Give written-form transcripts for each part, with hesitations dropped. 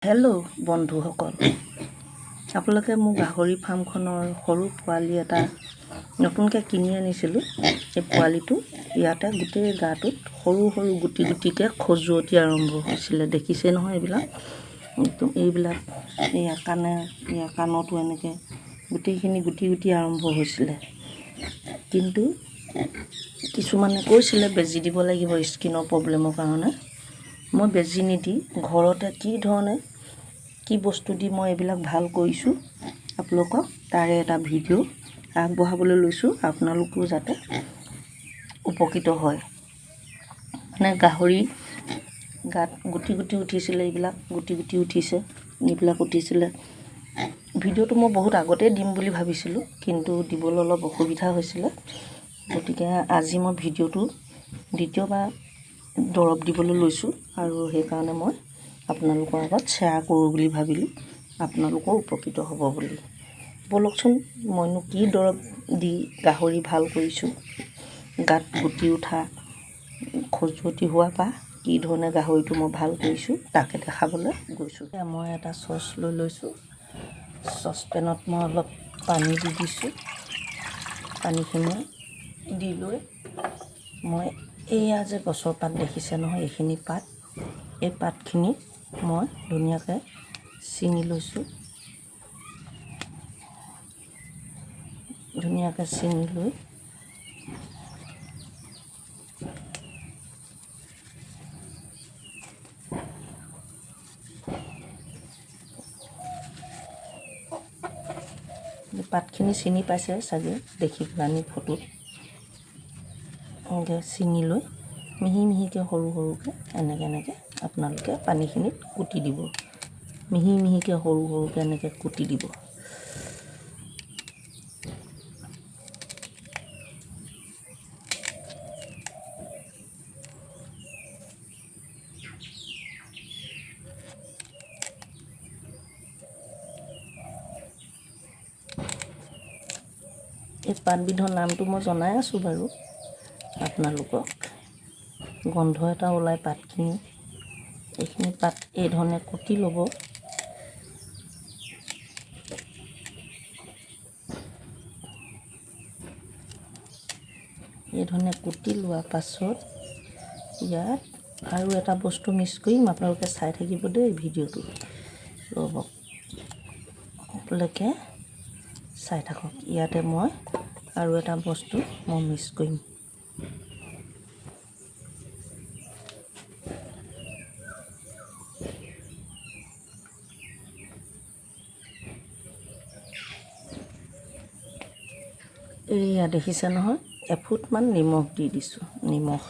Hello' বন্ধুসকল, আপোনালোকে মোৰ গাহৰি ফাৰ্মখনৰ সৰু পোৱালি এটা নতুনকৈ কিনি আনিছিলোঁ। এই পোৱালিটো ইয়াতে গোটেই গাটোত সৰু সৰু গুটি গুটিকৈ খজুৱতি আৰম্ভ হৈছিলে, দেখিছে নহয় এইবিলাক। একদম এইবিলাক ইয়াৰ কাণে, ইয়াৰ কাণতো এনেকৈ গোটেইখিনি গুটি গুটি আৰম্ভ হৈছিলে। কিন্তু কিছুমানে কৈছিলে বেজী দিব লাগিব স্কিনৰ প্ৰব্লেমৰ কাৰণে। মই বেজী নিদি ঘৰতে কি ধৰণে কি বস্তু দি মই এইবিলাক ভাল কৰিছোঁ আপোনালোকক তাৰে এটা ভিডিঅ' আগবঢ়াবলৈ লৈছোঁ, আপোনালোকেও যাতে উপকৃত হয়। মানে গাহৰি গাত গুটি গুটি উঠিছিলে, এইবিলাক গুটি গুটি উঠিছে, এইবিলাক উঠিছিলে। ভিডিঅ'টো মই বহুত আগতেই দিম বুলি ভাবিছিলোঁ, কিন্তু দিবলৈ অলপ অসুবিধা হৈছিলে। গতিকে আজি মই ভিডিঅ'টো দ্বিতীয়বাৰ দৰৱ দিবলৈ লৈছোঁ আৰু সেইকাৰণে মই আপোনালোকৰ আগত শ্বেয়াৰ কৰোঁ বুলি ভাবিলোঁ, আপোনালোকেও উপকৃত হ'ব বুলি। ব'লকচোন, মইনো কি দৰৱ দি গাহৰি ভাল কৰিছোঁ, গাত গুটি উঠা খজুৱতি হোৱাৰ পৰা কি ধৰণে গাহৰিটো মই ভাল কৰিছোঁ তাকে দেখাবলৈ গৈছোঁ। মই এটা চচ লৈ লৈছোঁ, চচপেনত মই অলপ পানী দি দিছোঁ। পানীখিনি দি লৈ মই এইয়া যে গছৰ পাত দেখিছে নহয়, এইখিনি পাত, এই পাতখিনি মই ধুনীয়াকৈ ছিঙি লৈছোঁ। ধুনীয়াকৈ ছিঙি লৈ পাতখিনি চিনি পাইছে চাগে দেখি পেলানি ফটোত। এনেকৈ ছিঙি লৈ মিহি মিহিকৈ সৰু সৰুকৈ এনেকৈ এনেকৈ আপোনালোকে পানীখিনিত কুটি দিব। মিহি মিহিকৈ সৰু সৰুকৈ এনেকৈ কুটি দিব। এই পাতবিধৰ নামটো মই জনাই আছোঁ বাৰু আপোনালোকক। গোন্ধ এটা ওলাই পাতখিনি, এইখিনি পাত এই ধৰণে কুটি ল'ব। এই ধৰণে কুটি লোৱাৰ পাছত ইয়াত আৰু এটা বস্তু মিক্স কৰিম, আপোনালোকে চাই থাকিব দেই ভিডিঅ'টো। ৰ'ব, আপোনালোকে চাই থাকক। ইয়াতে মই আৰু এটা বস্তু মই মিক্স কৰিম। এইয়া দেখিছে নহয়, এফুটমান নিমখ দি দিছোঁ। নিমখ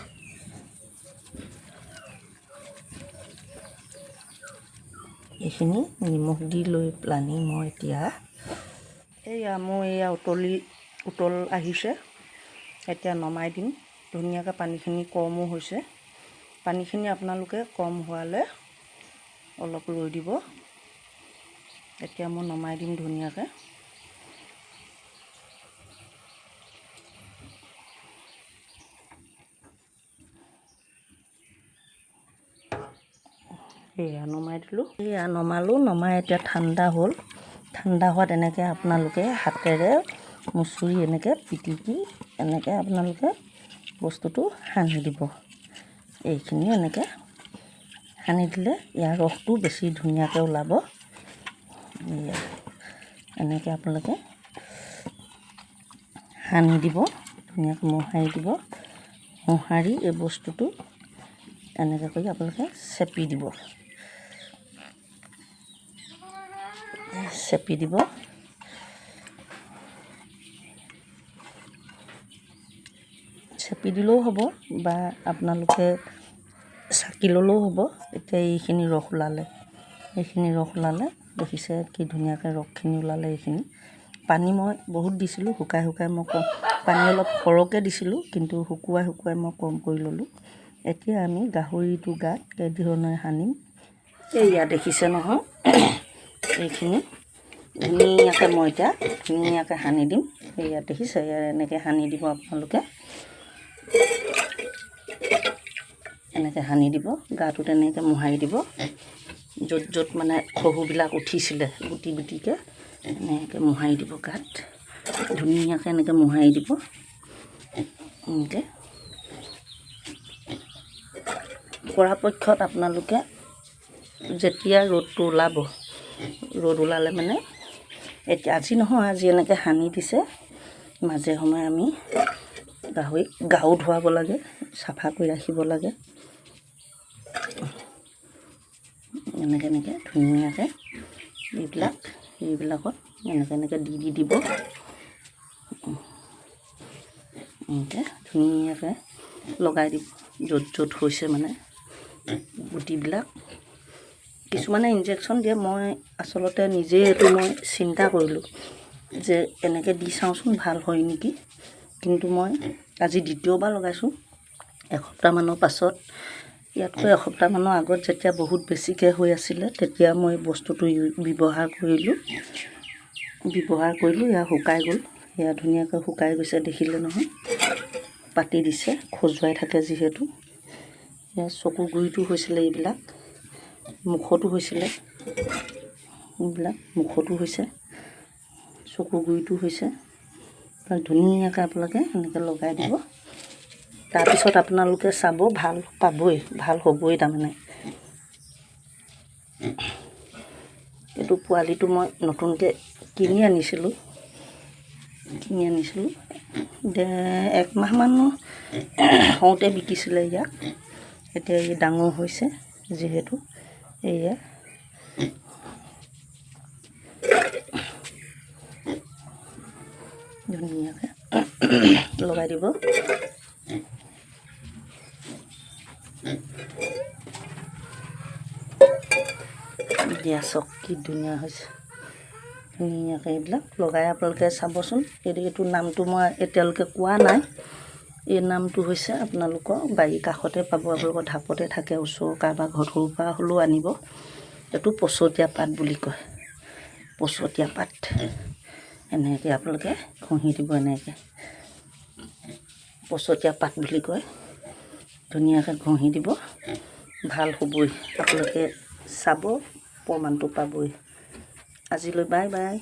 এইখিনি নিমখ দি লৈ পেলানি মই এতিয়া এইয়া মোৰ এইয়া উতল আহিছে, এতিয়া নমাই দিম। ধুনীয়াকৈ পানীখিনি কমো হৈছে। পানীখিনি আপোনালোকে কম হোৱালৈ অলপ ৰৈ দিব। এতিয়া মই নমাই দিম ধুনীয়াকৈ। এয়া নমাই দিলোঁ। এয়া নমালোঁ, নমাই এতিয়া ঠাণ্ডা হ'ল। ঠাণ্ডা হোৱাত এনেকৈ আপোনালোকে হাতেৰে মুচৰি এনেকৈ পিটিকি এনেকৈ আপোনালোকে বস্তুটো সানি দিব। এইখিনি এনেকৈ সানি দিলে ইয়াৰ ৰসটো বেছি ধুনীয়াকৈ ওলাব। এয়া এনেকৈ আপোনালোকে সানি দিব, ধুনীয়াকৈ মোহাৰি দিব। মোহাৰি এই বস্তুটো এনেকৈ কৰি আপোনালোকে চেপি দিব, চেপি দিব। চেপি দিলেও হ'ব বা আপোনালোকে চাকি ল'লেও হ'ব। এতিয়া এইখিনি ৰস ওলালে, এইখিনি ৰস ওলালে দেখিছে কি ধুনীয়াকৈ ৰসখিনি ওলালে। এইখিনি পানী মই বহুত দিছিলোঁ, শুকাই শুকাই মই কম পানী অলপ সৰহকৈ দিছিলোঁ, কিন্তু শুকুৱাই শুকুৱাই মই কম কৰি ল'লোঁ। এতিয়া আমি গাহৰিটো গাত কেইধৰণে সানিম। এইয়া দেখিছে নহয়, এইখিনি ধুনীয়াকৈ মই এতিয়া ধুনীয়াকৈ সানি দিম। এইয়া দেখিছে, এয়া এনেকৈ সানি দিব আপোনালোকে, এনেকৈ সানি দিব, গাটোত এনেকৈ মোহাৰি দিব। য'ত য'ত মানে খহুবিলাক উঠিছিলে গুটি গুটিকৈ এনেকৈ মোহাৰি দিব গাত, ধুনীয়াকৈ এনেকৈ মোহাৰি দিব এনেকৈ। পৰাপক্ষত আপোনালোকে যেতিয়া ৰ'দটো ওলাব, ৰ'দ ওলালে মানে এতিয়া আজি নহয়, আজি এনেকৈ সানি দিছে। মাজে সময়ে আমি গাহৰিক গাও ধুৱাব লাগে, চাফা কৰি ৰাখিব লাগে। এনেকৈ এনেকৈ ধুনীয়াকৈ এইবিলাকত এনেকৈ এনেকৈ দি দি দিব এনেকৈ ধুনীয়াকৈ লগাই দিব য'ত য'ত হৈছে মানে গুটিবিলাক। কিছুমানে ইনজেকশ্যন দিয়ে, মই আচলতে নিজেই এইটো মই চিন্তা কৰিলোঁ যে এনেকৈ দি চাওঁচোন ভাল হয় নেকি। কিন্তু মই আজি দ্বিতীয়বাৰ লগাইছোঁ। এসপ্তাহমানৰ পাছত, ইয়াতকৈ এসপ্তাহমানৰ আগত যেতিয়া বহুত বেছিকৈ হৈ আছিলে তেতিয়া মই বস্তুটো ব্যৱহাৰ কৰিলোঁ। এয়া শুকাই গ'ল, এয়া ধুনীয়াকৈ শুকাই গৈছে, দেখিলে নহয়, পাতি দিছে, খজুৱাই থাকে যিহেতু। এয়া চকু গুৰিটো হৈছিলে, এইবিলাক মুখতো হৈছিলে, এইবিলাক মুখতো হৈছে, চকু গুৰিটো হৈছে। ধুনীয়াকৈ আপোনালোকে এনেকৈ লগাই দিব। তাৰপিছত আপোনালোকে চাব ভাল পাবই, ভাল হ'বই তাৰমানে। এইটো পোৱালিটো মই নতুনকৈ কিনি আনিছিলোঁ, একমাহমান হওঁতে বিকিছিলে ইয়াক। এতিয়া ই ডাঙৰ হৈছে যিহেতু। এয়া ধুনীয়াকৈ লগাই দিব। দিয়া চক কি ধুনীয়া হৈছে, ধুনীয়াকৈ এইবিলাক লগাই আপোনালোকে চাবচোন। এইটো নামটো মই এতিয়ালৈকে কোৱা নাই। এই নামটো হৈছে আপোনালোকৰ বাৰীৰ কাষতে পাব, আপোনালোকৰ ঢাপতে থাকে, ওচৰৰ কাৰোবাৰ ঘৰত সৰুৰ পৰা হ'লেও আনিব। এইটো পচতীয়া পাত বুলি কয়, পচতীয়া পাত। এনেকৈ আপোনালোকে ঘঁহি দিব, এনেকৈ পচতীয়া পাত বুলি কয়। ধুনীয়াকৈ ঘঁহি দিব, ভাল হ'বই। আপোনালোকে চাব, প্ৰমাণটো পাবই। আজিলৈ বাই বাই।